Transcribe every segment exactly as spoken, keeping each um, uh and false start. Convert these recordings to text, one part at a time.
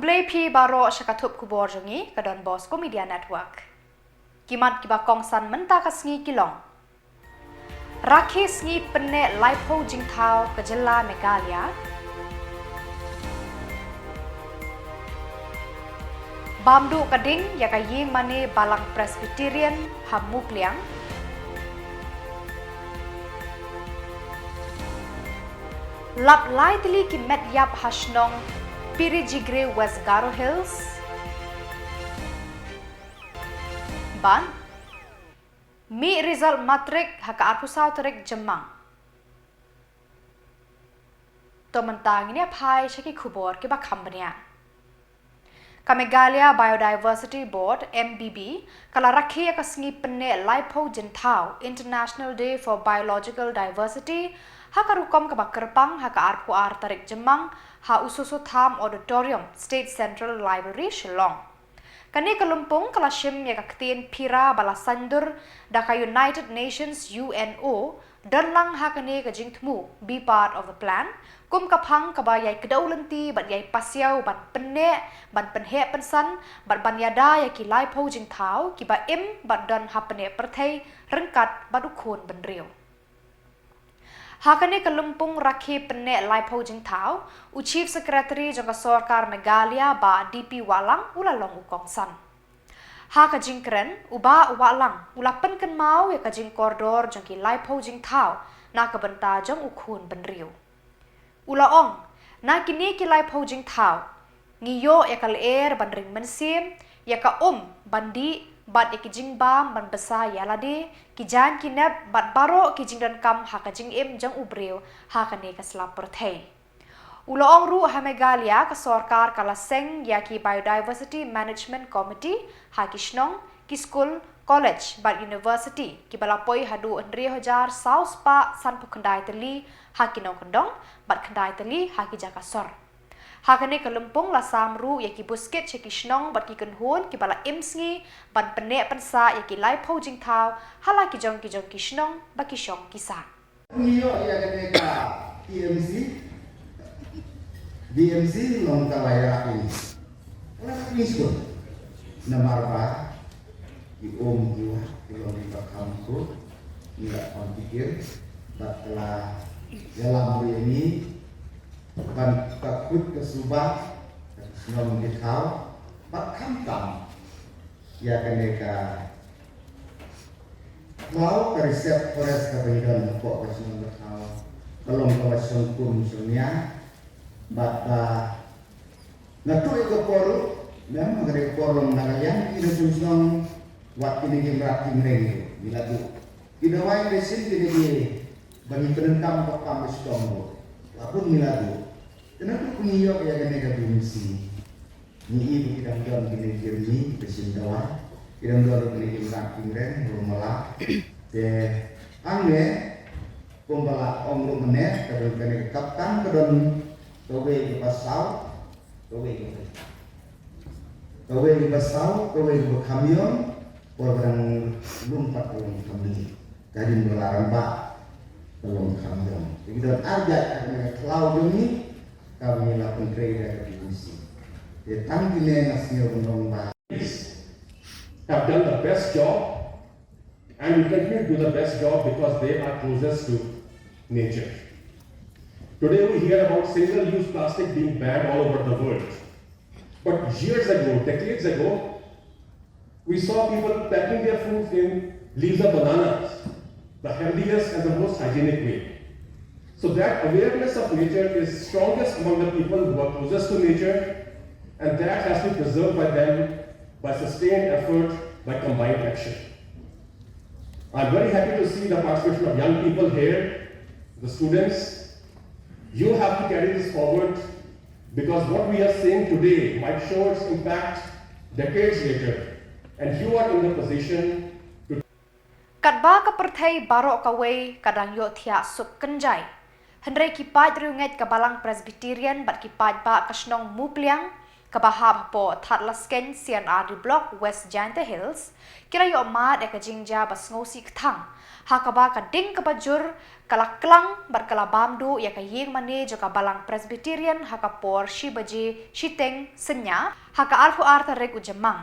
Khublei phi baroh sha ka thup khubor jong ngi ka Don Bosco Media Network. Ki mat kiba kongsan mynta ka sngi ki long: Rakhe sngi pynneh laiphew jingthaw ka jylla Meghalaya. Bam duh ka ding ïa ka ïingmane Balang Presbyterian ha Mupliang. Lap lai tylli ki met ïap ha shnong Pirijigre, West Garo Hills. Bad mih result matrik ha ka arphew saw tarik Jymmang. To mynta ngin ïa phai sha ki khubor kiba kham bniah. Ka Meghalaya Biodiversity Board, M B B, ka la rakhe ïa ka sngi pynneh laiphew jingthaw, International Day for Biological Diversity, ha ka rukom kaba kyrpang ha ka arphew ar tarik Jymmang ha U Soso Tham Auditorium, State Central Library, Shillong. Kane ka lympung ka la shim ïa ka ktien Phira ba la saiñdur da ka United Nations, U N O, don lang ha kane ka jingthmu Be Part of the Plan kum ka phang kaba ïai kdew lynti bad ïai pasiaw ban pynneh, ban pynheh pynsan bad ban ïada ïa ki laiphew jingthaw kiba im bad don ha pyneh pyrthei ryngkat bad u khun bynriew. Ha kane ka lympung rakhe pynneh laiphew jingthaw, u Chief Secretary jong ka Sorkar Meghalaya, Bah D P Wahlang, u la long u kongsan. Ha ka jingkren, u Bah Wahlang u la pynkynmaw ïa ka jingkordor jong ki laiphew jingthaw na ka bynta jong u khun bynriew. U la ong, na kine ki laiphew jingthaw, ngi ïoh ïa ka lyer ban ring mynsiem, ïa ka um ban dih, bad ïa ki jingbam ban bsa ïa lade, ki jaiñ ki nep bad baroh ki jingdonkam ha ka jingim jong u briew ha kane ka sla pyrthei. U la ong ruh ha Meghalaya ka sorkar ka la seng ïa ki Biodiversity Management Committee ha ki shnong, ki skul, college bad university kiba la poi haduh hynriew hajar saw spah sanphew khyndai tylli ha ki nongkyndong bad khyndai tylli ha ki jaka sor. Ha kane ka lympung la sam ruh ïa ki buskit sha ki shnong bad ki kynhun kiba la im sngi ban pynneh pynsah ïa ki laiphew jingthaw ha la ki jong ki jong ki shnong ba ki shong ki sah. Ngi ïoh ïa kane ka T M C, D M C long ka la ïarap ïa ngi. Ka la ïarap ïa ngi shuh. Namar ba ki um ki wah ki long kiba kham kut, ngi la kham kit bad ka la ïalam ïa ngi ban ka kut ka suba, ka shnong ki thaw, bad khamtam ïa kane ka thaw, ka reserve forest kaba ngi don hapoh ka shnong ka thaw, ka long kaba shongkum shongnia, bad ba nga tuh ïa ka por ruh, mem, ha kane ka por long na ka liang ki nongshong shnong, wat kine ki mrad ki mreng ruh ngi la duh. Ki dawai medicine kine ki ba ngi pyndonkam ka kam ba shitom ruh, la bun ngi la duh. Te naduh ba ngi ïoh ïa kane ka B M C, ngi i ba ki dang don kine ki rynïeng ki shim dawai, ki dang don ruh kine ki mrad ki mreng ruh mala. Te hangne kumba la ong ruh mynne, ka don kane ka kaptan, ka don kawei kaba saw, kawei kaba, kawei kaba saw, kawei kaba kham ïong, por ba dang lum pat ka long kham dih. Ka dei ba la rangbah ka long kham ïong. Te ki don ar jait ha kane ka khlaw jong ngi kaba ngi la pyntrei da ka B M C. Te tang kine nga sngew ban ong ba have done the best job and will continue to do the best job because they are closest to nature. Today we hear about single-use plastic being banned all over the world. But years ago, decades ago, we saw people packing their food in leaves of bananas, the healthiest and the most hygienic way. So that awareness of nature is strongest among the people who are closest to nature, and that has to be preserved by them by sustained effort, by combined action. I'm very happy to see the participation of young people here, the students. You have to carry this forward because what we are saying today might show its impact decades later, and you are in the position to Katba ka pyrthei baroh kawei ka dang ïohthiah suk kynjai, hynrei ki paid riewngeit ka Balang Presbyterian bad ki paidbah ka shnong Mupliang kaba hap hapoh Thadlaskein C and R D Block, West Jaintia Hills, ki la ïoh mad ïa ka jingjia ba sngewsih kthang, ha kaba ka ding kaba jur ka la klang bad ka la bam duh ïa ka ïing mane jong ka Balang Presbyterian ha ka por shi baje shiteng synñia, ha ka arphew ar tarik u Jymmang.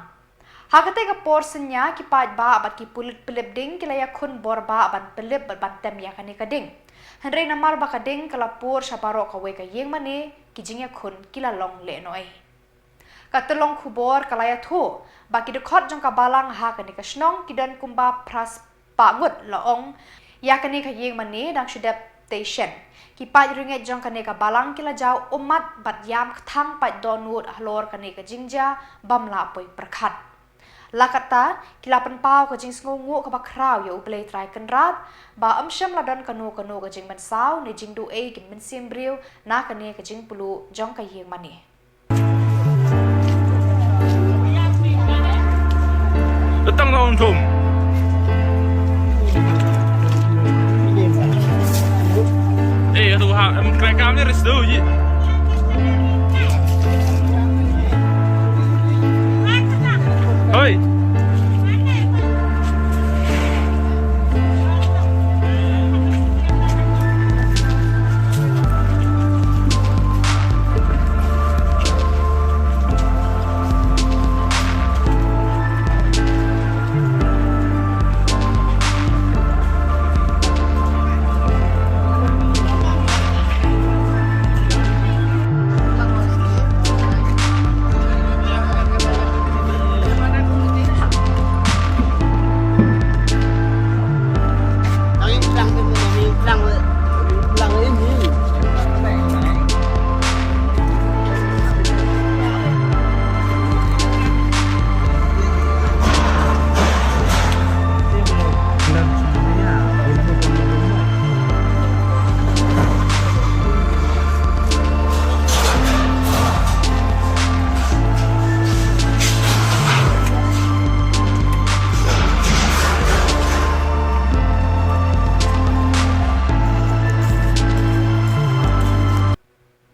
Ha katei ka por synñia, ki paidbah bad ki pulit pynlip ding ki la ïakhun bor bah ban pynlip bad ban tem ïa kane ka ding. Hynrei namar ba ka ding ka la pur sha baroh kawei ka ïing mane, ki jingïakhun ki la long lehnohei. Ka tyllong khubor ka la ïathuh ba ki dkhot jong ka balang ha kane ka shnong ki don kumba phra spah ngut, la ong. Ïa kane ka ïing mane dang shu dep tei shen. Ki paid riewngeit jong kane ka balang ki la jaw ummat bad ïam kthang paid dohnud halor kane ka jingjia bym lah poi pyrkhat. La katta, ki la pynpaw ka jingsngewnguh kaba khraw ïa U Blei Trai Kynrad ba ym shym la don kano kano ka jingmynsaw ne jingduh ei ki mynsiem briew na kane ka jingpluh jong ka ïing mane. Datang na untung. Eh, aduh, ha, em, kena kami restu ji. Hoi.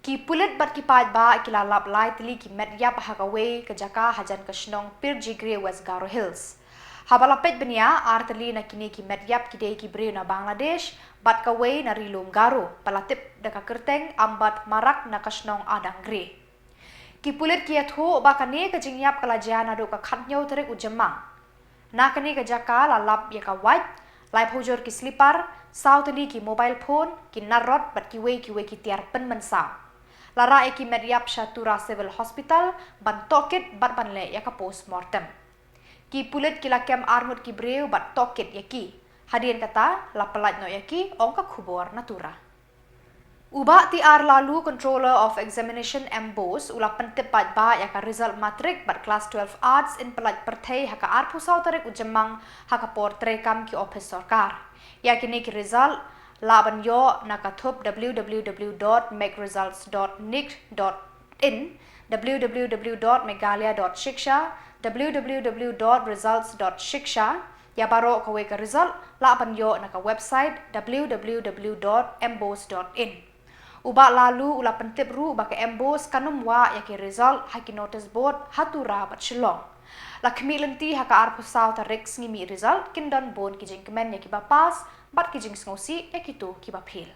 Ki pulit bad ki paidbah ki la lap lai tylli ki met ïap ha kawei ka jaka hajan ka shnong Pirjigre, West Garo Hills. Haba la peit bniah, ar tylli na kine ki met ïap ki dei ki briew na Bangladesh bad kawei na Ri Lum Garo, ba la tip da ka kyrteng Ambat Marak na ka shnong Adangre. Ki pulit ki ïathuh ba kane ka jingïap ka la jia naduh ka khathynñiew tarik u Jymmang. Na kane ka jaka la lap ïa ka wait, laiphew jur ki slipar, saw tylli ki mobile phone, ki narrot bad kiwei kiwei ki tiar pynmynsaw. La rah ïa ki met ïap sha Tura Civil Hospital ban tohkit bad ban leh ïa ka post mortem. Ki pulit ki la kem arngut ki briew bad tohkit ïa ki. Hadien kata, la pyllait noh ïa ki, ong ka khubor na Tura. U Bah T R Laloo, Controller of Examination, MBOSE, u la pyntip paidbah ïa ka result matrik bad klas twelve arts in pyllait pyrthei ha ka arphew saw tarik u Jymmang ha ka por treikam ki ophis sorkar. Ïa kine ki result lah ban ïoh na ka thup w w w dot mec results dot nic dot in, w w w dot meghalaya dot shiksha, w w w dot results dot shiksha. Ïa baroh kawei ka result lah ban ïoh na ka website w w w dot mbose dot in. U Bah Laloo u la pyntip ruh ba ka MBOSE kan ym wah ïa ki result ha ki notice board ha Tura bad Shillong. La khmih lynti ha ka arphew saw tarik sngi mih result, kin don bun ki jingkmen ïa kiba pass bad ki jingsngewsih ïa kito kiba fail.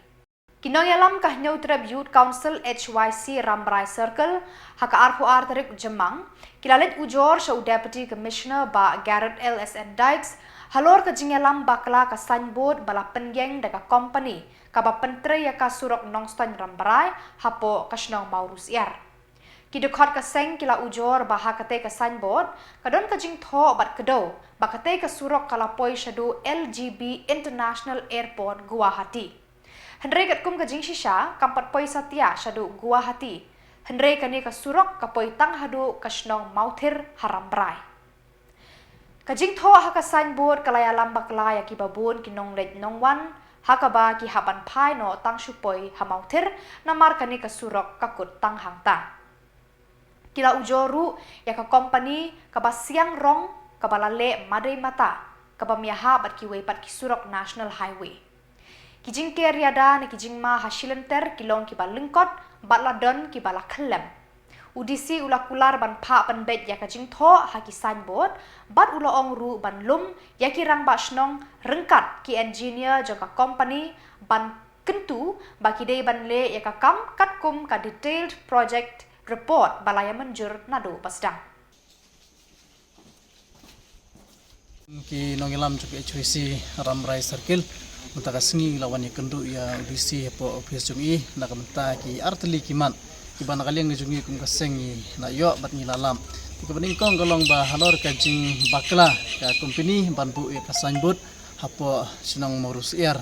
Ki nongïalam ka Hynñiewtrep Youth Council, H Y C, Rambrai Circle, ha ka arphew ar tarik u Jymmang, ki la leit ujor sha u Deputy Commissioner Bah Garod L S N Dykes halor ka jingïalam bakla ka signboard ba la pynïeng da ka company kaba pyntrei ïa ka surok Nongstoiñ Rambrai hapoh ka shnong Mawryniar. Ki dkhot ka seng ki la ujor ba ha katei ka signboard ka don ka jingthoh bad kdew ba katei ka surok ka la poi shaduh L G B International Airport, Guwahati. Hynrei katkum ka jingshisha, kam pat poi satia shaduh Guwahati. Hynrei kane ka surok ka poi tang haduh ka shnong Mawthir ha Rambrai. Ka jingthoh ha ka signboard ka la ïalam bakla ïa kiba bun ki nongleit nongwan, ha kaba ki hap ban phai noh tang shu poi ha Mawthir, namar kane ka surok ka kut tang hangta. Ki la ujor ruh ïa ka company kaba siang rong kaba la leh madei mata, kaba mih ha bad kiwei pat ki surok National Highway. Ki jingker ïada ne ki jingma ha shilynter ki long kiba lyngkot bad la don kiba la khyllem. U D C u la kular ban phah pynbeit ïa ka jingthoh ha ki signboard, bad u la ong ruh ban lum ïa ki rangbah shnong ryngkat ki engineer jong ka company ban kyntu ba ki dei ban leh ïa ka kam katkum ka detailed project report ba la ïa mynjur naduh ba sdang. Ki nongïalam jong ka H Y C Rambrai Circle, mynta ka sngi la wan ïakynduh ïa u D C hapoh office jong i, na ka bynta ki artylli ki mat kiba na ka liang jong i kum ka seng i la ïoh bad ngi la lap. Te kaba nyngkong ka long ba halor ka jingbakla ka company ban buh ïa ka signboard hapoh shnong Mawrusyiar.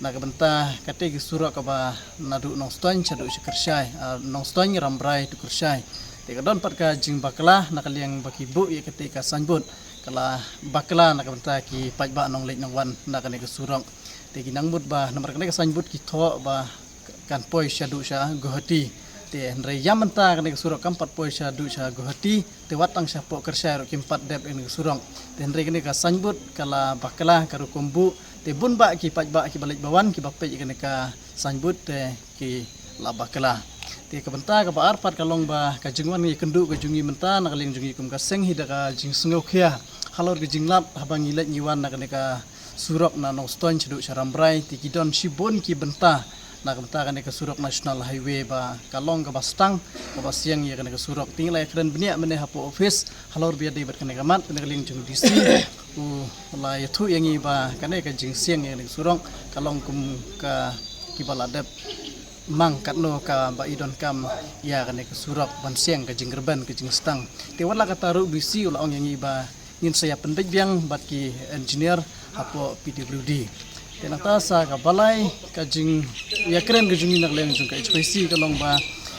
Na ka bynta kata ka surok kaba naduh Nongstoiñ shaduh sha Kyrshai, ah, Nongstoiñ Rambrai to Kyrshai. Te ka don pat ka jingbakla na ka liang ba ki buh ïa kata ka signboard, ka la bakla na ka bynta ki paidbah nongleit nongwan na kane ka surok. Te ki nang mut ba namar kane ka signboard ki thoh ba kan poi shaduh sha Guwahati. Te hynrei ïa mynta kane ka surok kam pat poi shaduh sha Guwahati. Te wat tang shapoh Kyrshai ruh kim pat dep ïa kane ka surok. Te hynrei kane ka signboard ka la bakla ka rukom buh. Te bun bah ki paidbah kiba leit ba wan kiba peit ïa kane ka signboard te ki la bakla. Te ka bynta kaba ar pat ka long ba ka jingwan ïakynduh ka jong i mynta na ka liang jong i kum ka seng hi da ka jingsngewkhia halor ka jinglap haba ngi leit ngi wan na kane ka surok na Nongstoiñ shaduh sha Rambrai, te ki don shibun ki bynta na ka bynta kane ka surok National Highway ba ka long kaba stang, kaba siang ïa kane ka surok. Te ngi la ïakren bniah mynne hapoh office halor ba ïadei bad kane ka mat, te na ka liang jong u D C u la ïathuh ïa ngi ba kane ka jingsiang ïa kane ka surok ka long kum ka kiba la dep mang katno kaba i donkam ïa kane ka surok ban siang ka jingrben ka jingstang. Te wat la katta ruh u D C u la ong ïa ngi ba ngin sa ïa pynbeit biang bad ki engineer hapoh P W D. Te nangta sa kaba lai ka jingïakren ka jong ngi na ka liang jong ka H Y C ka long ba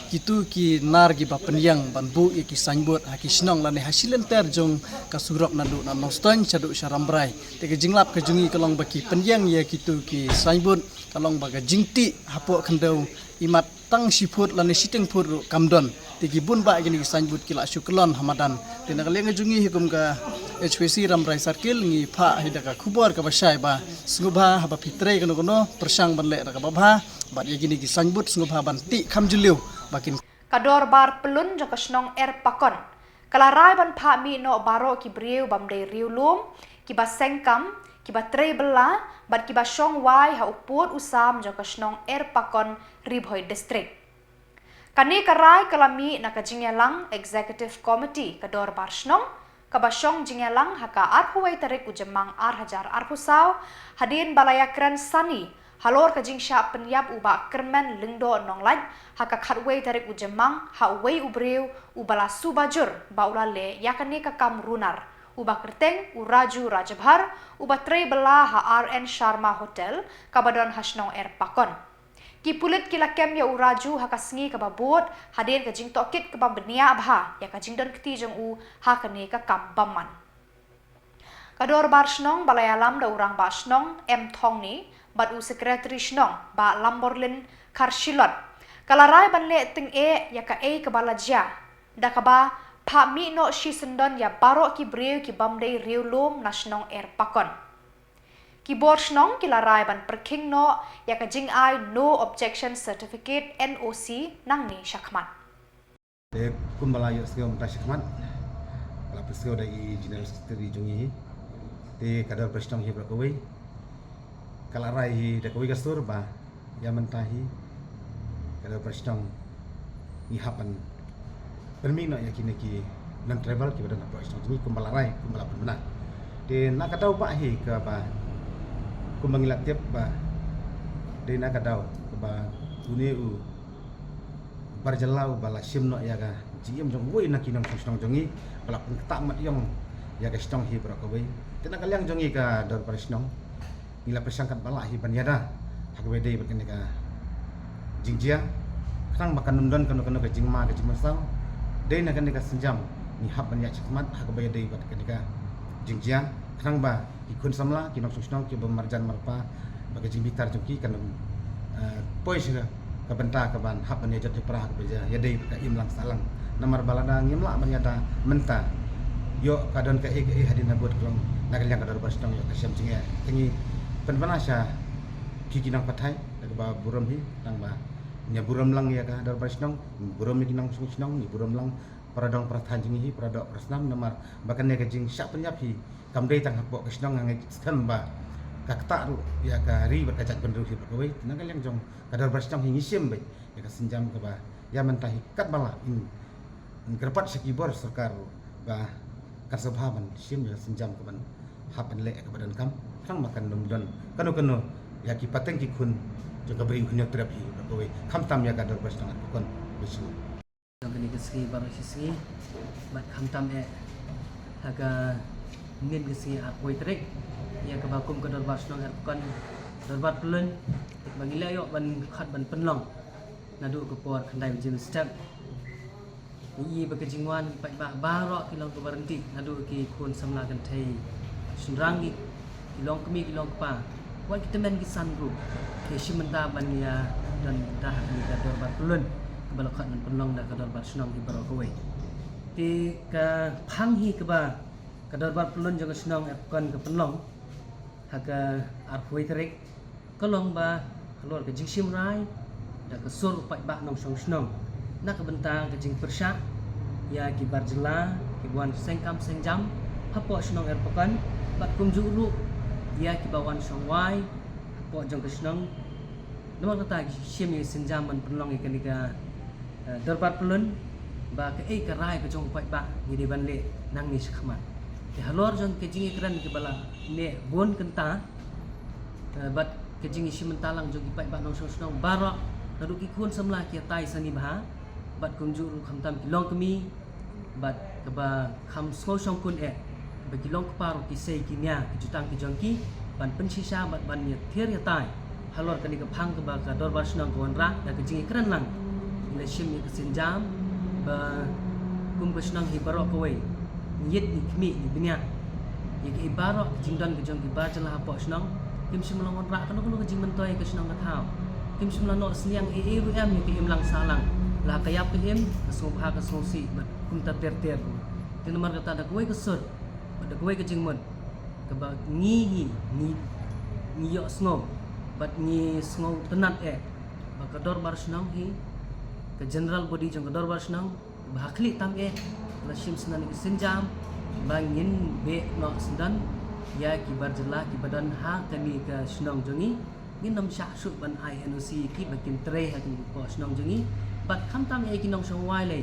kitu ki nar kiba pynïeng ban buh ïa ki signboard ha ki shnong lane ha shi lynter jong ka surok naduh na Nongstoiñ shaduh sha Rambrai. Te ka jinglap ka jong ngi ka long ba ki pynïeng ïa kitu ki signboard ka long ba ka jingtih hapoh khyndew imat tang shi phut lane shiteng phut ruh kam don. Te ki bun bah kine ki signboard ki la shu kyllon ha madan. Te na ka liang ka jong ngi hi kum ka H Y C Rambrai Circle ngi phah hi da ka khubor kaba shai ba sngewbha haba phi trei kano kano pyrshang ban leh da kaba bha bad ïa kine ki signboard sngewbha ban tih kham jylliew ba kin. Ka dorbar pyllun jong ka shnong Erpakon ka la rai ban phah mih noh baroh ki briew bym dei riewlum, kiba seng kam, kiba trei bylla bad kiba shong wai ha u pud u sam jong ka shnong Erpakon, Ri Bhoi District. Kane ka rai ka la mih na ka jingïalang Executive Committee ka dorbar shnong kaba shong jingïalang ha ka arphew wei tarik u Jymmang ar hajar arphew saw, hadien ba la ïakren sani halor ka jingshah pynïap u Bah Kyrmen Lyngdoh Nonglait ha ka khatwei tarik u Jymmang ha uwei u briew uba la suba jur ba u la leh ïa kane ka kam runar, uba kyrteng u Raju Rajabhar, uba trei bylla ha R N Sharma Hotel kaba don ha shnong Erpakon. Ki pulit ki la kem ïa u Raju ha ka sngi kaba bud hadien ka jingtohkit kaba bniah bha ïa ka jingdon kti jong u ha kane ka kam bymman. Ka dorbar shnong ba la ïalam da u rangbah shnong M Thongni bad u secretary shnong Bah Lamborlin Kharshilot ka la rai ban leh tyngeh ïa kaei kaba la jia da kaba phah mih noh shisyndon ïa baroh ki briew ki bym dei riewlum na shnong Erpakon. Ki bor shnong ki la rai ban pyrkhing noh ïa ka jingai No Objection Certificate, N O C, nangne shakhmat. Te kumba la ïohsngew mynta shakhmat, la pynsngew da i General Secretary jong ngi hi. Te ka dorbar shnong hi baroh kawei ka la rai hi da kawei ka sur ba ïa mynta hi ka dorbar shnong ngi hap ban pynmih noh ïa kine ki non-tribal kiba don hapoh shnong jong ngi kumba la rai, kumba la pynbna. Te na ka daw ba hi kaba kumba ngi la tip ba dei na ka daw kaba une u bar jylla uba la shim noh ïa ka jingim jong uwei na ki nongshong shnong jong ngi ba la pynktah mat ïong ïa ka shnong hi baroh kawei. Te na ka liang jong ngi ka dorbar shnong ngi la pyrshang katba lah hi ban ïada ha kaba ïadei bad kane ka jingjia. Khnang ba kan ym don kano kano ka jingma ka jingmynsaw. Dei na kane ka sienjam ngi hap ban ïaid shakhmat ha kaba ïadei bad kane ka jingjia. Khnang ba ki khun samla, ki nongshong shnong, kiba marjan marpa bad ka jingbitar jong ki kan ym, eh, poi sha ka bynta kaban hap ban ïa jot ïa pra ha kaba ïadei bad ka imlang sahlang. Namar ba lada ngim lah ban ïada mynta, ïoh ka don kaei kaei hadien habud ka long na ka liang ka dorbar shnong ïoh ka shem jingeh. Te ngi pynbna sha phi ki nongpathai da kaba burom hi, tang ba Ngi burom lang ïa ka Dorbar Shnong, ngi burom ïa ki nongshong shnong, ngi burom lang para dong para thaiñ jong ngi hi, para doh para snam, namar ba kane ka jingshah pynïap hi kam dei tang hapoh ka shnong. Nga ngeit skhem ba ka ktah ruh ïa ka ri bad ka jaitbynriew hi baroh kawei. Te na ka liang jong ka Dorbar Shnong hi ngi shim beit ïa ka sienjam kaba ïa mynta hi katba lah ngin, ngin kyrpad sha ki bor sorkar ruh ba kan sa bha ban shim ïa ka sienjam kaban hap ban leh ïa kaba donkam, khnang ba kan ym don kano kano ïa ki pateng ki khun jong ka Bri U Hynñiewtrep hi baroh kawei, khamtam ïa ka Dorbar Shnong Erpakon. Khublei shibun. Jong kane ka sngi baroh shi sngi, bad khamtam eh ha ka mynnin ka sngi arphew tarik, ïa kaba kum ka Dorbar Shnong Erpakon, Dorbar Pyllun, ba ngi la ïoh ban khot ban pynlong naduh ka por khyndai baje mynstep. Ngi i ba ka jingwan ki paidbah baroh ki long kaba ryntih, naduh ki khun samla kynthei shynrang, ki, ki longkmie ki longkpa, wat ki tymmen ki san ruh ki shim bynta ban ïa don bynta ha kane ka Dorbar Pyllun kaba la khot ban pynlong da ka Dorbar Shnong hi baroh kawei. Te ka phang hi kaba ka Dorbar Pyllun jong ka shnong Erpakon ka pynlong ha ka arphew tarik ka long ba halor ka jingshim rai da ka sur u paidbah nongshong shnong na ka bynta ka jingpyrshah ïa ki bar jylla kiba wan seng kam seng jam hapoh shnong Erpakon, bad kumjuh ruh ïa kiba wan shong wai hapoh jong ka shnong. Namar kata ngi shim ïa ka sienjam ban pynlong ïa kane ka eh, Dorbar Pyllun, ba kaei ka rai ka jong u paidbah ngi dei ban leh nangne shakhmat. Te halor jong ka jingïakren kaba la neh bun kynta, eh, bad ka jingïashim bynta lang jong ki paidbah nongshong shnong baroh, naduh ki khun samla ki ïatai sani bha, bad kumjuh ruh khamtam ki longkmie, bad kaba kham sngew shongkun eh ba ki longkpa ruh ki sei ki nia ki jutang ki jong ki ban pynshisha bad ban ïathir ïatai halor kane ka phang kaba ka Dorbar Shnong ka wanrah da ka jingïakren lang. Ngi la shim ïa ka sienjam ba kum ka shnong hi baroh kawei ngi ïit ngi khmih ngi bniah ïa kaei baroh ka jingdon ka jong ki bar jylla hapoh shnong. Kim shym la wanrah kano kano ka jingmyntoi ïa ka shnong ka thaw. Kim shym la noh synñiang ei ei ruh em ïa ka imlang sahlang, la ka ïap ka im, ka sngewbha ka sngewsih bad kumta ter ter ruh. Te namar kata da kawei ka sur bad da kawei ka jingmut kaba ngi hi ngi, ngi ïohsngew bad ngi sngewtynnad eh ba ka Dorbar Shnong hi, ka General Body jong ka Dorbar Shnong, ba ha khlieh tam eh la shim syndon ïa ka sienjam ba ngin beh noh syndon ïa ki bar jylla kiba don ha kane ka shnong jong ngi. Ngin ym shah shuh ban ai N O C ïa ki ba kin trei ha kane ka shnong jong ngi. Bad khamtam eh ki nongshong wai lei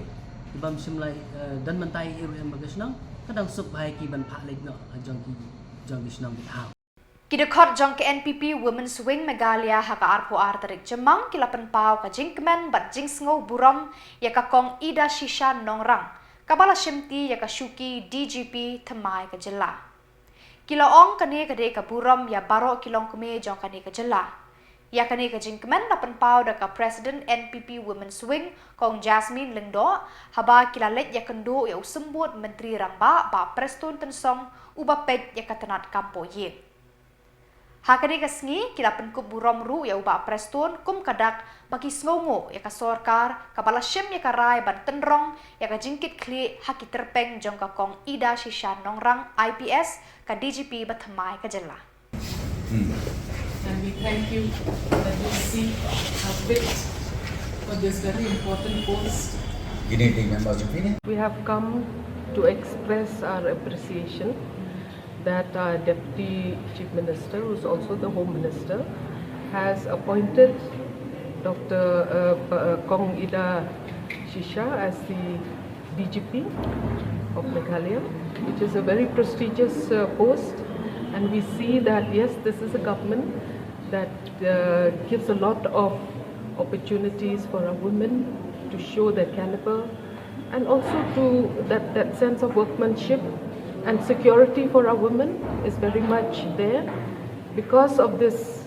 ki bym shym la, eh, don bynta ei ei ruh em ha ka shnong, ka dang suk bha ïa ki ban phah leit noh ha jong ki, jong ki shnong ki thaw. Ki dkhot jong ka N P P Women's Wing Meghalaya ha ka arphew ar tarik Jymmang ki la pynpaw ka jingkmen bad jingsngew burom ïa ka Kong Ida Shisha Nongrang, kaba la shimti ïa ka shuki D G P thymmai ka jylla. Ki la ong kane ka dei ka burom ïa baroh ki longkmie jong kane ka jylla. Ïa kane ka jingkmen la pynpaw da ka President N P P Women's Wing, Kong Jasmine Lyngdoh, haba ki la leit ïakynduh ïa u Symbud Myntri Rangbah, Bah Prestone Tynsong, uba peit ïa ka tnat kam poh ïing. Ha kane ka sngi ki la pynkup burom ruh ïa u Bah Prestone kum ka dak ba ki sngewnguh ïa ka sorkar kaba la shim ïa ka rai ban tynrong ïa ka jingkitkhlieh ha ki tyrpeng jong ka Kong Ida Shisha Nongrang I P S, ka D G P bathymmai ka jylla. Hmm. And we thank you that you see our fit for this very important post. Good evening, members of Union. We have come to express our appreciation that our Deputy Chief Minister, who's also the Home Minister, has appointed Doctor uh, P- uh, Kong Ida Shisha as the D G P of Meghalaya, which is a very prestigious uh, post. And we see that, yes, this is a government that uh, gives a lot of opportunities for our women to show their caliber, and also to that, that sense of workmanship and security for our women is very much there because of this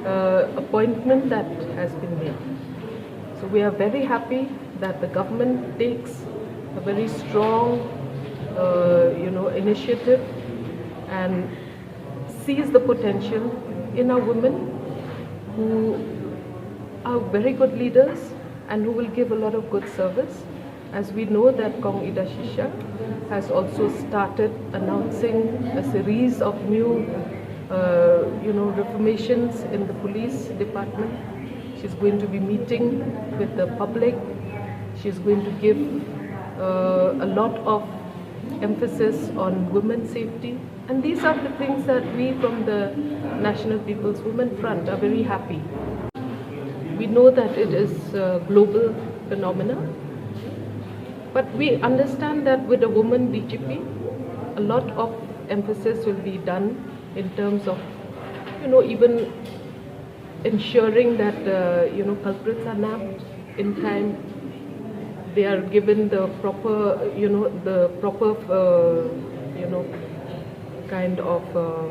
uh, appointment that has been made. So we are very happy that the government takes a very strong, uh, you know, initiative and sees the potential in our women who are very good leaders and who will give a lot of good service. As we know that Kong Ida Shisha has also started announcing a series of new, uh, you know, reformations in the police department. She's going to be meeting with the public. She's going to give uh, a lot of emphasis on women's safety. And these are the things that we from the National People's Women Front are very happy. We know that it is a global phenomena, but we understand that with a woman D G P, a lot of emphasis will be done in terms of, you know, even ensuring that, uh, you know, culprits are nabbed in time, they are given the proper, you know, the proper, uh, you know, kind of uh,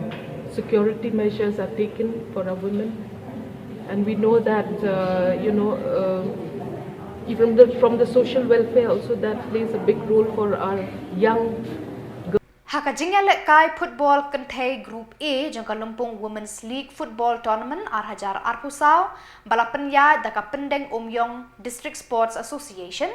security measures are taken for our women. And we know that, uh, you know, uh, even the, from the social welfare also, that plays a big role for our young girls. Ha ka jingïalehkai football kynthei Group A jong ka Lympung Women's League Football Tournament ar hajar arphew saw, ba la pynïaid da ka Pyndengumiong District Sports Association,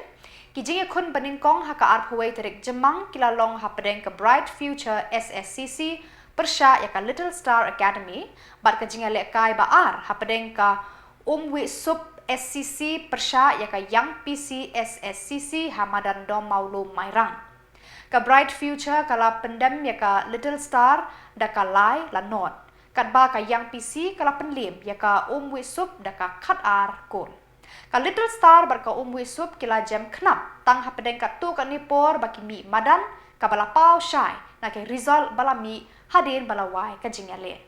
ki jingïakhun banyngkong ha ka arphew wei tarik Jymmang ki la long hapdeng ka Bright Future S S C C pyrshah ïa ka Little Star Academy, bad ka jingïalehkai ba ar hapdeng ka Umwisup S C C pyrshah ïa ka Young P C S S C C ha madan Dom Mawlum Mairang. Ka Bright Future ka la pyndem ïa ka Little Star da ka lai la nod. Katba ka Young P C ka la pynliem ïa ka Umwisup da ka khat ar kol. Ka Little Star bad ka Umwisup ki la jem khnap tang hapdeng katto katne por ba ki mih madan, kaba la paw shai na ki result ba la mih hadien ba la wai ka jingïaleh.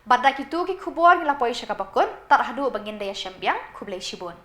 Bad da kitu ki khubor ngi la poi sha kaba kut, tad haduh ba ngin da ïashem biang, khublei shibun.